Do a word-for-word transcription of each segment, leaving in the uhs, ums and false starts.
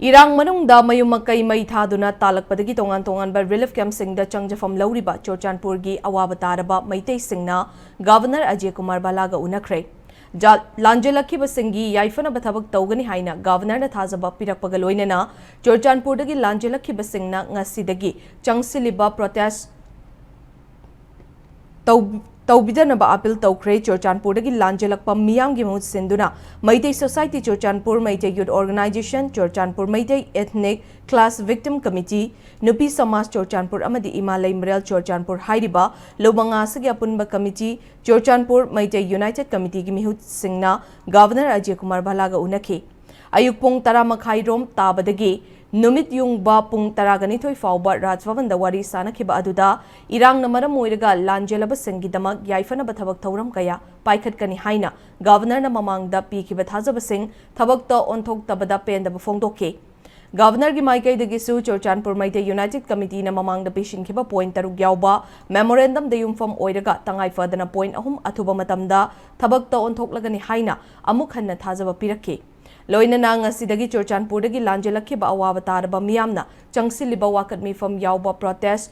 ꯏꯔꯥꯡ ꯃꯅꯨꯡꯗ ꯃꯌꯨꯝ ꯃꯀꯩ ꯃꯩ ꯊꯥꯗꯨꯅ ꯇꯥꯜꯂꯛꯄꯗꯒꯤ ꯇꯣꯉꯥꯟ ꯇꯣꯉꯥꯟꯕ relief camp ꯁꯤꯡꯗ ꯆꯪꯖꯐꯝ ꯂꯧꯔꯤꯕ ꯆꯨꯔꯆꯥꯟꯄꯨꯔꯒꯤ ꯑꯋꯥꯕ ꯇꯥꯔꯕ ꯃꯩꯇꯩꯁꯤꯡꯅ Governor ꯑꯖꯌ ꯀꯨꯃꯥꯔ ꯚꯜꯂꯥꯒ ꯎꯅꯈ꯭ꯔꯦ꯫ ꯖꯥ-, ꯂꯥꯟꯖꯦꯜꯂꯛꯈꯤꯕꯁꯤꯡꯒꯤ ꯌꯥꯏꯐꯅꯕ ꯊꯕꯛ ꯇꯧꯒꯅꯤ ꯍꯥꯏꯅ Governor ꯅ ꯊꯥꯖꯕ ꯄꯤꯔꯛꯄꯒ ꯂꯣꯏꯅꯅ ꯆꯨꯔꯆꯥꯟꯄꯨꯔꯗꯒꯤ ꯂꯥꯟꯖꯦꯜꯂꯛꯈꯤꯕꯁꯤꯡꯅ ꯉꯁꯤꯗꯒꯤ ꯆꯪꯁꯤꯜꯂꯤꯕ protest ꯇꯧ-, ꯇꯧꯕꯤꯗꯅꯕ appeal ꯇꯧꯈ꯭ꯔꯦ꯫ ꯆꯨꯔꯆꯥꯟꯄꯨꯔꯗꯒꯤ ꯂꯥꯟꯖꯦꯜꯂꯛꯄ ꯃꯤꯌꯥꯝꯒꯤ ꯃꯍꯨꯠ ꯁꯤꯟꯗꯨꯅ Meitei Society Churachandpur, Meitei Youth Organisation Churachandpur, Meitei Ethnic Clash Victim Committee, ꯅꯨꯄꯤ ꯁꯃꯥꯖ ꯆꯨꯔꯆꯥꯟꯄꯨꯔ ꯑꯃꯗꯤ ꯏꯃꯥ ꯂꯩꯃꯔꯦꯜ ꯆꯨꯔꯆꯥꯟꯄꯨꯔ ꯍꯥꯏꯔꯤꯕ ꯂꯨꯞ ꯃꯉꯥ ꯑꯁꯤꯒꯤ ꯑꯄꯨꯟꯕ committee, Churachandpur Meitei United Committee ꯒꯤ ꯃꯤꯍꯨꯠꯁꯤꯡꯅ Governor ꯑꯖꯌ ꯀꯨꯃꯥꯔ ꯚꯜꯂꯥꯒ ꯎꯅꯈꯤ꯫ ꯑꯌꯨꯛ ꯄꯨꯡ ꯇꯔꯥ ꯃꯈꯥꯏ ꯔꯣꯝ ꯇꯥꯕꯗꯒꯤ ꯅꯨꯃꯤꯠ ꯌꯨꯡꯕ ꯄꯨꯡ ꯇꯔꯥꯒ ꯅꯤꯊꯣꯏ ꯐꯥꯎꯕ ꯔꯥꯖ ꯚꯕꯟꯗ ꯋꯥꯔꯤ ꯁꯥꯅꯈꯤꯕ ꯑꯗꯨꯗ ꯏꯔꯥꯡꯅ ꯃꯔꯝ ꯑꯣꯏꯔꯒ ꯂꯥꯟꯖꯦꯜꯂꯕꯁꯤꯡꯒꯤꯗꯃꯛ ꯌꯥꯏꯐꯅꯕ ꯊꯕꯛ ꯊꯧꯔꯝ ꯀꯌꯥ ꯄꯥꯏꯈꯠꯀꯅꯤ ꯍꯥꯏꯅ Governor ꯅ ꯃꯃꯥꯡꯗ ꯄꯤꯈꯤꯕ ꯊꯥꯖꯕꯁꯤꯡ ꯊꯕꯛꯇ ꯑꯣꯟꯊꯣꯛꯇꯕꯗ ꯄꯦꯟꯗꯕ ꯐꯣꯡꯗꯣꯛꯈꯤ꯫ Governor ꯒꯤ ꯃꯥꯏꯀꯩꯗꯒꯤꯁꯨ ꯆꯨꯔꯆꯥꯟꯄꯨꯔ ꯃꯩꯇꯩ United Committee ꯅ ꯃꯃꯥꯡꯗ ꯄꯤꯁꯤꯟꯈꯤꯕ point ꯇꯔꯨꯛ ꯌꯥꯎꯕ memorandum ꯗ ꯌꯨꯝꯐꯝ ꯑꯣꯏꯔꯒ ꯇꯉꯥꯏ ꯐꯗꯅ point ꯑꯍꯨꯝ ꯑꯊꯨꯕ ꯃꯇꯝꯗ ꯊꯕꯛꯇ ꯑꯣꯟꯊꯣꯛꯂꯒꯅꯤ ꯍꯥꯏꯅ ꯑꯃꯨꯛ ꯍꯟꯅ ꯊꯥꯖꯕ ꯄꯤꯔꯛꯈꯤ꯫ ꯂꯣꯏꯅꯅ ꯉꯁꯤꯗꯒꯤ ꯆꯨꯔꯆꯥꯟꯄꯨꯔꯗꯒꯤ ꯂꯥꯟꯖꯦꯜꯂꯛꯈꯤꯕ ꯑꯋꯥꯕ ꯇꯥꯔꯕ ꯃꯤꯌꯥꯝꯅ ꯆꯪꯁꯤꯜꯂꯤꯕ ꯋꯥꯀꯠ ꯃꯤꯐꯝ ꯌꯥꯎꯕ protest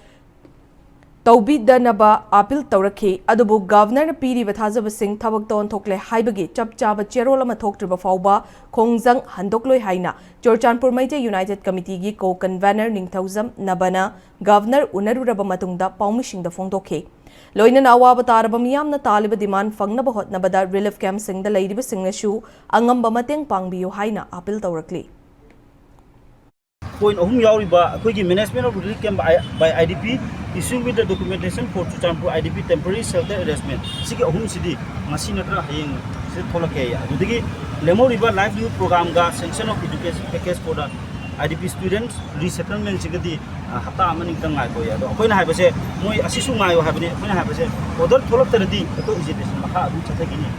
ꯇꯧꯕꯤꯗꯅꯕ appeal ꯇꯧꯔꯛꯈꯤ꯫ ꯑꯗꯨꯕꯨ Governor ꯅ ꯄꯤꯔꯤꯕ ꯊꯥꯖꯕꯁꯤꯡ ꯊꯕꯛꯇ ꯑꯣꯟꯊꯣꯛꯂꯦ ꯍꯥꯏꯕꯒꯤ ꯆꯞ ꯆꯥꯕ ꯆꯦꯔꯣꯜ ꯑꯃ ꯊꯣꯛꯇ꯭ꯔꯤꯕ ꯐꯥꯎꯕ ꯈꯣꯡꯖꯪ ꯍꯟꯗꯣꯛꯂꯣꯏ ꯍꯥꯏꯅ ꯆꯨꯔꯆꯥꯟꯄꯨꯔ ꯃꯩꯇꯩ United Committee ꯒꯤ co-convenor ꯅꯤꯡꯊꯧꯖꯝ ꯅꯕꯅ Governor ꯎꯅꯔꯨꯔꯕ ꯃꯇꯨꯡꯗ ꯄꯥꯎꯃꯤꯁꯤꯡꯗ ꯐꯣꯡꯗꯣꯛꯈꯤ꯫ ꯂꯣꯏꯅꯅ ꯑꯋꯥꯕ ꯇꯥꯔꯕ ꯃꯤꯌꯥꯝꯅ ꯇꯥꯜꯂꯤꯕ demand ꯐꯪꯅꯕ ꯍꯣꯠꯅꯕꯗ relief camp ꯁꯤꯡꯗ ꯂꯩꯔꯤꯕꯁꯤꯡꯅꯁꯨ ꯑꯉꯝꯕ ꯃꯇꯦꯡ ꯄꯥꯡꯕꯤꯌꯨ ꯍꯥꯏꯅ appeal ꯇꯧꯔꯛꯂꯤ꯫ Point ꯑꯍꯨꯝ ꯌꯥꯎꯔꯤꯕ ꯑꯩꯈꯣꯏꯒꯤ management of relief camp by I D P, issuing with the documentation for Churachandpur I D P temporary shelter arrangement, ꯁꯤꯒꯤ ꯑꯍꯨꯝꯁꯤꯗꯤ ꯉꯁꯤ ꯅꯠꯇ꯭ꯔꯒ ꯍꯌꯦꯡ ꯁꯤꯗ ꯊꯣꯛꯂꯛꯀꯦ꯫ ꯑꯗꯨꯗꯒꯤ ꯂꯦꯝꯍꯧꯔꯤꯕ livelihood program ꯒ sanction of education package for the I D P students resettlement ꯁꯤꯒꯗꯤ, ꯑ, ꯍꯞꯇꯥ ꯑꯃ ꯑꯅꯤꯇꯪ ꯉꯥꯏꯈꯣꯌꯦ꯫ ꯑꯗꯣ ꯑꯩꯈꯣꯏꯅ ꯍꯥꯏꯕꯁꯦ, ꯃꯣꯏ ꯑꯁꯤꯁꯨ ꯉꯥꯏꯌꯣ ꯍꯥꯏꯕꯅꯤ꯫ ꯑꯩꯈꯣꯏꯅ ꯍꯥꯏꯕꯁꯦ, order ꯊꯣꯛꯂꯛꯇ꯭ꯔꯗꯤ ꯑꯩꯈꯣꯏ agitation ꯃꯈꯥ ꯑꯗꯨꯝ ꯆꯠꯊꯈꯤꯅꯤ꯫